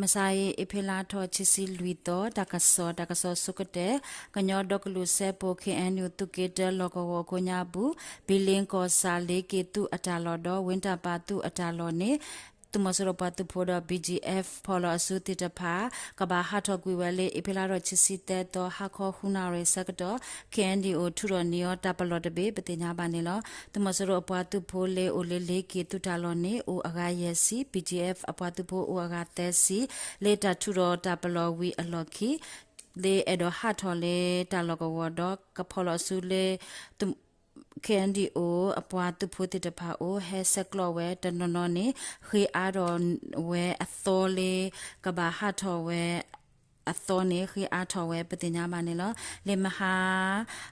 မုၢ်ဆါအံၤ အ့ဖြ့လါထီၣ်ခံဆံလွံၢ်သီ တၢ်ကစီၣ်, တၢ်ကစီၣ်ဆိကတၢၢ်, ကညီဒီကလုာ်စၢဖှိၣ် ခ့ၣ်အဲၣ်ယူၣ် သုးက့တၢလီၢ်ကဝီၤအခိၣ်ညါပူၤ ဘံလ့ကီၢ်ဆၣ် လ့က့ၤသုးအတၢ်လီၢ်ဒီး ဝ့တၢ်ပၢ်သုးအတၢ်လီၢ်န့ၣ် သုးမီၤစိရိၤပှၤသုးဖိဒီး BGF ဖီၣ်လီၤအစုသ့ၣ်တဖၣ် ကဘၣ်ဟးထီၣ်ကွံာ်ဝဲလၢ အ့ဖြ့လါထီၣ်ခံဆံသၢသီ ဟါခီဃုနၣ်ရံၣ်ဆၢကတီၢ် ခ့ၣ်အဲၣ်ယူၣ် ထုးထီၣ်န့ၢ်အီၤတၢ်ပလီၢ်တဘ့ၣ် ပသ့ၣ်ညါဘၣ်န့ၣ်လီၤ. သုးမီၤစိရိၤအပှၤသုးဖိလၢအိၣ်လၢလ့က့ၤသုးတၢ်လီၢ်န့ၣ် အိၣ်အဂၤယဲၢ်ဆံ, BGF အပှၤသုးဖိအိၣ်အဂၤသၢဆံ လၢတၢ်ထုးထီၣ်တၢ်ပလီၢ်ဝံၤအလီၢ်ခံ လၢအဲၣ်ဒိးဟးထီၣ်လၢတၢ်လီၢ်ကဝီၤဒီး ကဖီၣ်လီၤအစုလၢ ခ့ၣ်အဲၣ်ယူၣ် အပှၤသုးဖိသ့ၣ်တဖၣ်အိၣ် ဟဲဆဲးကျိးဝဲတနီၤနီၤန့ၣ် ဃ့အါထီၣ်ဝဲအသီလၢ ကဘၣ်ဟးထီၣ်ဝဲ အသီန့ၣ် ဃ့အါထီၣ်ဝဲ ပသ့ၣ်ညါဘၣ်န့ၣ်လီၤ. လၢမဟါ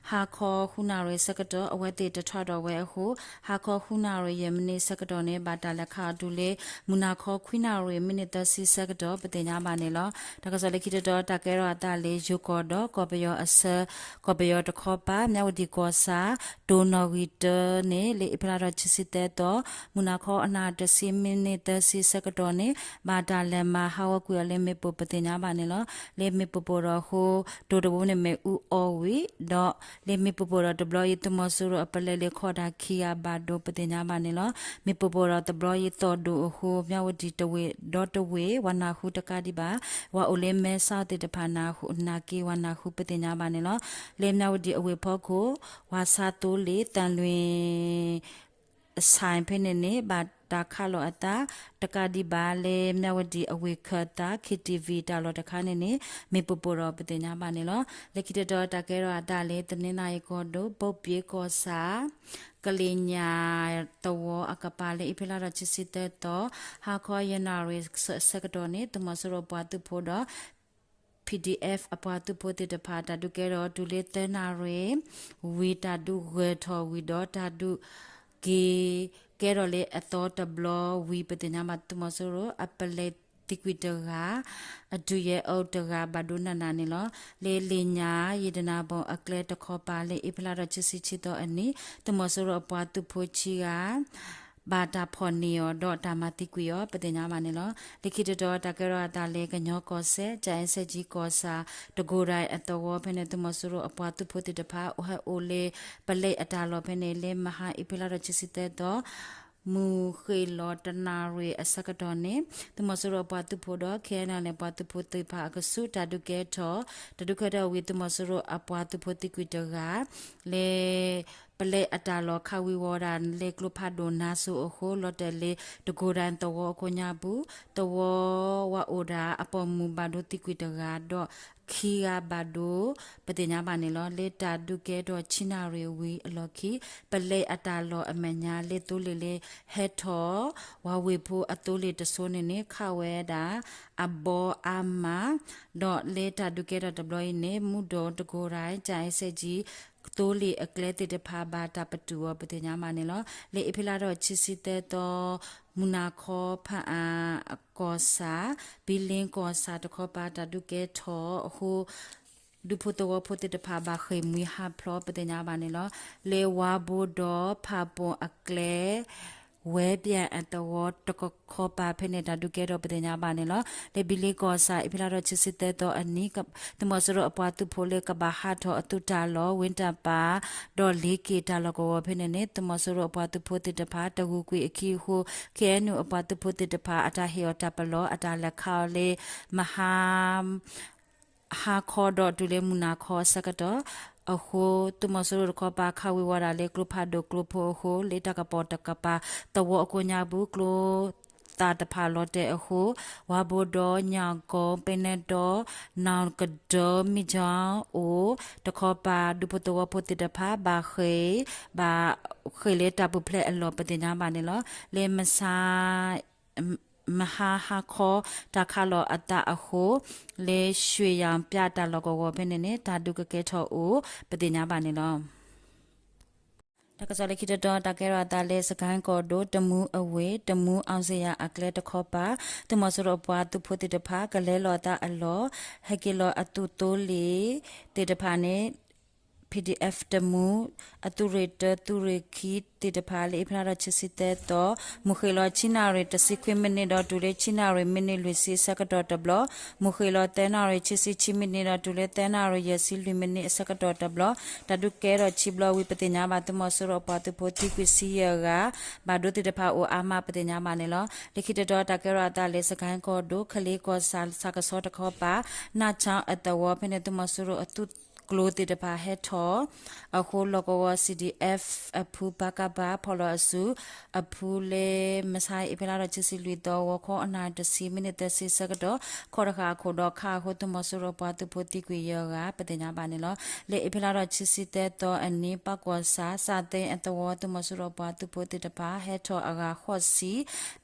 ဟါခီဃုနၣ်ရံၣ်ဆၢကတီၢ် အဝဲသ့ၣ်တထီၣ်ဒီးဝဲအဃိ ဟါခီဃုနၣ်ရံၣ်ယဲၢ်မံးနံးဆၢကတီၢ်န့ၣ် ဘၣ်တၢ်လဲၤခးအီၤတုၤလၢ မုၢ်နၤခီခွံနၣ်ရံၣ် မံးနံးသၢဆံဆၢကတီၢ် ပသ့ၣ်ညါဘၣ်န့ၣ်လီၤ. တၢ်ကစီၣ်လၢခံတတီၤ တၢ်ကဲထီၣ်အသးလၢ ယိၤကီၢ်ဒီး ကီၢ်ပယီၤအဆၢ ကီၢ်ပယီၤတခီပၤ မၠၣ်ဝတံၣ်ကီၢ်ဆၣ် တိၤနီၣ်ဂံၢ်တၢန့ၣ် လၢအ့ဖြ့လါထီၣ်ခံဆံသၢသီ မုၢ်နၤခီအနၣ်တဆံ မံးနံးသၢဆံဆၢကတီၢ်န့ၣ် ဘၣ်တၢ်လဲၤမၤဟးဂီၤကွံာ်အီၤလၢမ့ၣ်ပိၢ် ပသ့ၣ်ညါဘၣ်န့ၣ်လီၤ. လၢမ့ၣ်ပိၢ်ပိၢ်ဒီးအဃိ တိၤတဘိန့ၣ်မ့ၣ်အူအီၣ်ဝံၤဒီး လၢမ့ၣ်ပိၢ်ပိၢ်ဒီးတဘျီအံၤ သုးမီၤစိရိၤအပလဲလၢခီၣ်တၢ်ခံဂၤဘၣ်ဒိ ပသ့ၣ်ညါဘၣ်န့ၣ်လီၤ. မ့ၣ်ပိၢ်ပိၢ်ဒီးတဘျီအံၤသီၣ်ဒိၣ်အဃိ မၠၣ်ဝတံၣ်တဝ့ၢ်ဒီတဝ့ၢ် ဝၤနၢ်ဟူတကးဒံးဘၣ် ဝၤအိၣ်လၢမဲဆီးသ့ၣ်တဖၣ် နၢ်က့ၤဝၤနၢ်ဟူ ပသ့ၣ်ညါဘၣ်န့ၣ်လီၤ. လၢမၠၣ်ဝတံၣ်အဝ့ၢ်ဖီခိၣ် ဝၤဆါသိလ့ၣ် သၣ်လွံၣ် အဆဲးဖဲန့ၣ်န့ၣ် ဘၣ်တၢ်ခးလီၤအသး တကးဒံးဘၣ်လၢမၠၣ်ဝတံၣ်အဝ့ၢ်ခၢၣ်သး KTV တၢ်လီၢ်တခါန့ၣ်န့ၣ် မ့ၣ်ပိၢ်ပိၢ်ဒီး ပသ့ၣ်ညါဘၣ်န့ၣ်လီၤ. လၢခံတတီၤ တၢ်ကဲထီၣ်အသးလၢ တနီသရံၣ်ကီၢ်ဒိၣ် ဘိၣ်ပၠ့ၣ်ကီၢ်ဆၣ် ကလ့ၣ်ညၣ်သဝီအကပၤ လၢအ့ဖြ့လါထီၣ်ခံဆံသၢသီ ဟါခီယဲၢ်နၣ်ရံၣ်ဆၢကတီၢ်န့ၣ် သုးမီၤစိရိၤပှၤသုးဖိဒီး PDF အပှၤသုးဖိသ့ၣ်တဖၣ် တၢ်ဒုးကဲထီၣ်တုၤလၢသၢနၣ်ရံၣ် ဝံၤတၢ်ဒုးဂၢၢ်ထီၣ်ဝံၤဒီး တၢ်ဒုးက့ၤကဲထီၣ်လၢအသီတဘျီဝံၤ ပသ့ၣ်ညါဘၣ် သုးမီၤစိရိၤအပလဲသံကွံာ်တဂၤ အဒုးယဲၢ်အီၤတဂၤ ဘၣ်ဒိနးနးန့ၣ်လီၤ. လၢလ့ၣ်ညၣ် ယတနၢ်ဘီၣ်အကျဲတခီပၤ လၢအ့ဖြ့လါထီၣ်ခံဆံခံသီအနံၤ သုးမီၤစိရိၤအပှၤသုးဖိခံဂၤ ဘၣ်တၢ်ဖီၣ်န့ၢ်အီၤဒီးတၢ်မၤသံကွံာ်အီၤ ပသ့ၣ်ညါဘၣ်န့ၣ်လီၤ. လၢခံတတီၤ တၢ်ကဲထီၣ်အသးလၢကညီကီၢ်စဲၣ် ကၠၣ်အဲၣ်စဲၣ်ကၠံကီၢ်ဆၣ် တကိရၢၣ်အသဝီဖဲန့ၣ် သုးမီၤစိရိၤအပှၤသုးဖိသ့ၣ်တဖၣ် ဟဲအိၣ်လၢပလဲအတၢ်လီၢ်ဖဲန့ၣ် လၢမဟါအ့ဖြ့လါထီၣ်ခံဆံသၢသီ မုၢ်ဃ့ၢ်လီၤတနၣ်ရံၣ်အဆၢကတီၢ်န့ၣ် သုးမီၤစိရိၤအပှၤသုးဖိဒီး KNLA ပှၤသုးဖိသ့ၣ်တဖၣ်အကဆူး တၢ်ဒုးကဲထီၣ် တၢ်ဒုးကဲထီၣ်ဝံၤ သုးမီၤစိရိၤအပှၤသုးဖိသံကွံာ်တဂၤ လၢ ပလဲအတၢ်လီၢ်ခးဝံၤဝီၤဒၣ်လၢကျိဖးဒိၣ်နါစိၤအဃိ လီၤတဲာ်လၢတကိရၢၣ်သဝီအခိၣ်ညါပူၤ သဝီဝဲအိၣ်ဒၣ်အပိာ်မုၣ်ဘၣ်ဒိသံကွံာ်တဂၤဒီး ခံဂၤဘၣ်ဒိ ပသ့ၣ်ညါဘၣ်န့ၣ်လီၤ. လၢတၢ်ဒုးကဲထီၣ်ဆံနၣ်ရံၣ်ဝံၤအလီၢ်ခံ ပလဲအတၢ်လီၢ်အမဲာ်ညါလၢသိလ့ၣ်လၢဟဲထီၣ် ဝၤဝ့ၢ်ဖိအသိလ့ၣ်တစိၤန့ၣ်န့ၣ် ခးဝဲဒၣ်အဘီအါမး ဒီးလၢတၢ်ဒုးကဲထီၣ်တဘျီအံၤန့ၣ် မူဒိၣ်တကိရၢၣ် ကၠၣ်အဲၣ်စဲၣ်ကၠံ သိလ့ၣ်အကျဲသ့ၣ်တဖၣ်ဘၣ်တၢ်ပတုာ်အီၤ ပသ့ၣ်ညါဘၣ်န့ၣ်လီၤ. လၢအ့ဖြ့လါထီၣ်ခံဆံသၢသီ မုၢ်နၤခီဖးအါကီၢ်ဆၣ် ဘံလ့ကီၢ်ဆၣ်တခီပၤ တၢ်ဒုးကဲထီၣ်အဃိ ဒူဖိသဝီဖိသ့ၣ်တဖၣ်ဘၣ်ဃ့ၢ်မှံဟးဖျိး ပသ့ၣ်ညါဘၣ်န့ၣ်လီၤ. လၢဝါဘိဒီးဖၣ်ပူၣ်အကျဲ ဝဲပၠဲၣ်အသဝီတခီပၤဖဲန့ၣ် တၢ်ဒုးကဲထီၣ် ပသ့ၣ်ညါဘၣ်န့ၣ်လီၤ. လၢဘံလ့ကီၢ်ဆၣ် အ့ဖြ့လါထီၣ်ခံဆံသၢသီအနံၤ သုးမီၤစိရိၤအပှၤသုးဖိလၢကဘၣ်ဟးထီၣ်အသုးတၢ်လီၢ် ဝ့တၢ်ပၢ် ဒီးလ့က့ၤတၢ်လီၢ်ကဝီၤဖဲန့ၣ်န့ၣ် သုးမီၤစိရိၤအပှၤသုးဖိသ့ၣ်တဖၣ် တဂုာ်ကွံာ်အခံအဃိ KNU အပှၤသုးဖိသ့ၣ်တဖၣ် အတၢ်ဟ့ၣ်အီၤတၢ်ပလီၢ်အတၢ်လဲၤခးအီၤလၢ မဟါ ဟါခီဒီးတုၤလၢမုၢ်နၤခီအဆၢကတီၢ်အဃိ သုးမီၤစိရိၤတခီပၤ ခးဝံၤဝီၤဒၣ်လၢကျိဖးဒိၣ်ကျိဖိအဃိ လၢတၢ်ကပီၤတကပၤ သဝီအကိၣ်ညါပူၤ ကျိသၣ်တဖၣ်လီၤတဲာ်အဃိ ဝါဘိဒီးညၣ်ကိၣ် ပဲနဲတီ နီၢ်ကဒၢ မ့ၢ်ကၠီအိၣ် တခီပၤ ဒူဖိသဝီဖိသ့ၣ်တဖၣ် ဘၣ်ဃ့ၢ် ဘၣ်ဃ့ၢ်လၢတၢ်ပူၤဖျဲးအလီၢ် ပသ့ၣ်ညါဘၣ်န့ၣ်လီၤ. လၢမဆါ မဟါဟါခီ တၢ်ခးလီၤအသးအဃိ လၢရွှ့ၣ်ယၣ်ပၠၣ်တၢ်လီၢ်ကဝီၤဖဲန့ၣ်န့ၣ် တၢ်ဒုးကကဲထီၣ်အိၣ် ပသ့ၣ်ညါဘၣ်န့ၣ်လီၤ. တၢ်ကစီၣ်လၢခံတတီၤ တၢ်ကဲထီၣ်အသးလၢ စကဲၣ်ကီၢ်ဒိၣ် တမူအဝ့ၢ် တမူအောင်ဇေယျအကျဲတခီပၤ သုးမီၤစိရိၤအပှၤသုးဖိသ့ၣ်တဖၣ် ကလဲၤလီၤအသးအလီၢ် ဟဲက့ၤလီၤအသုးသိလ့ၣ်သ့ၣ်တဖၣ်န့ၣ် PDF တမူ အသုးရ့ၣ်တၢ သုးရ့ၣ်ခံသ့ၣ်တဖၣ် လၢအ့ဖြ့လါဒီးခံဆံသၢသီ မုၢ်ဃ့ၢ်လီၤ ခံနၣ်ရံၣ်တဆံခွံမံးနံးဒီးတုၤလၢ ခံနၣ်ရံၣ် မံးနံးလွံၢ်ဆံအဆၢကတီၢ်တဘျီ, မုၢ်ဃ့ၢ်လီၤ သၢနၣ်ရံၣ် ခံဆံခံမံးနံးဒီးတုၤလၢ သၢနၣ်ရံၣ် ယဲၢ်ဆံလွံၢ်မံးနံးအဆၢကတီၢ်တဘျီ, တၢ်ဒုးကဲထီၣ်ခံဘျီဝံၤ ပသ့ၣ်ညါဘၣ် သုးမီၤစိရိၤအပှၤသုးဖိသံကွံာ်ဆံယဲၢ်ဂၤ, ဘၣ်ဒိသ့ၣ်တဖၣ်အိၣ်အါမး ပသ့ၣ်ညါဘၣ်န့ၣ်လီၤ. လၢခံတတီၤ တၢ်ကဲထီၣ်အသးလၢ စကဲၣ်ကီၢ်ဒိၣ် ကလ့ကီၢ်ဆၣ် ဆၣ်ကဆီတခီပၤ နၢ်ဆၣ်အသဝီဖဲန့ၣ် သုးမီၤစိရိၤအသုးကျိၤသ့ၣ်တဖၣ်ဟဲထီၣ် အဃိ လီၢ်ကဝီၤ CDF အဖု ပကဖ ဖီၣ်လီၤအစု အဖုလၢ မဆါ အ့ဖြ့လါဒီးခံဆံလွံၢ်သီ ဂီၤခီအနၣ်တဆံ မံးနံးသၢဆံအဆၢကတီၢ် ခီၣ်တဃာ်အခိၣ်ဒီးခးအဃိ သုးမီၤစိရိၤအပှၤသုးဖိသံကွံာ်ယဲၢ်ဂၤ ပသ့ၣ်ညါဘၣ်န့ၣ်လီၤ. လၢအ့ဖြ့လါဒီးခံဆံသၢသီအနံၤ ပၢ်ကီၢ်ဆၣ် စးသ့အသဝီ သုးမီၤစိရိၤအပှၤသုးဖိသ့ၣ်တဖၣ် ဟဲထီၣ်အဂၤဃိးဆံ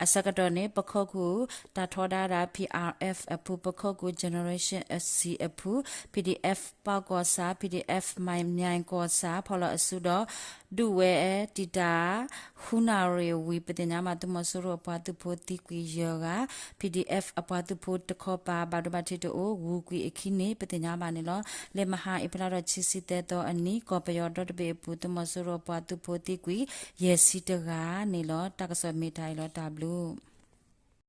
အဆၢကတီၢ်န့ၣ် ပခိၣ်ကူၣ် တၢ်ထီဒါဒၣ် PRF အဖု ပခိၣ်ကူၣ် Generation C အဖု PDF ပၢ်ကီၢ်ဆၣ် PDF မၠဲၣ်ကီၢ်ဆၣ် ဖီၣ်လီၤအစုဒီး ဒုးဝဲတံာ်တာ် ဃုနၣ်ရံၣ်ဝံၤ ပသ့ၣ်ညါဘၣ် သုးမီၤစိရိၤအပှၤသုးဖိသံကွံာ်ယဲၢ်ဂၤ, PDF အပှၤသုးဖိတခီပၤ ဘၣ်ဒိဘၣ်ထံးတအိၣ် ဂုၤကွံာ်အခံန့ၣ် ပသ့ၣ်ညါဘၣ်န့ၣ်လီၤ. လၢမဟါ အ့ဖြ့လါဒီးခံဆံသၢသီအနံၤ ကီၢ်ပယီၤဒီတဘ့ၣ်အပူၤ သုးမီၤစိရိၤအပှၤသုးဖိသံကွံာ် ယဲၢ်ဆံတဂၤန့ၣ်လီၤ. တၢ်ကစီၣ်မ့ၢ်တၢ်အံၤလီၤ တၢ်ဘျုး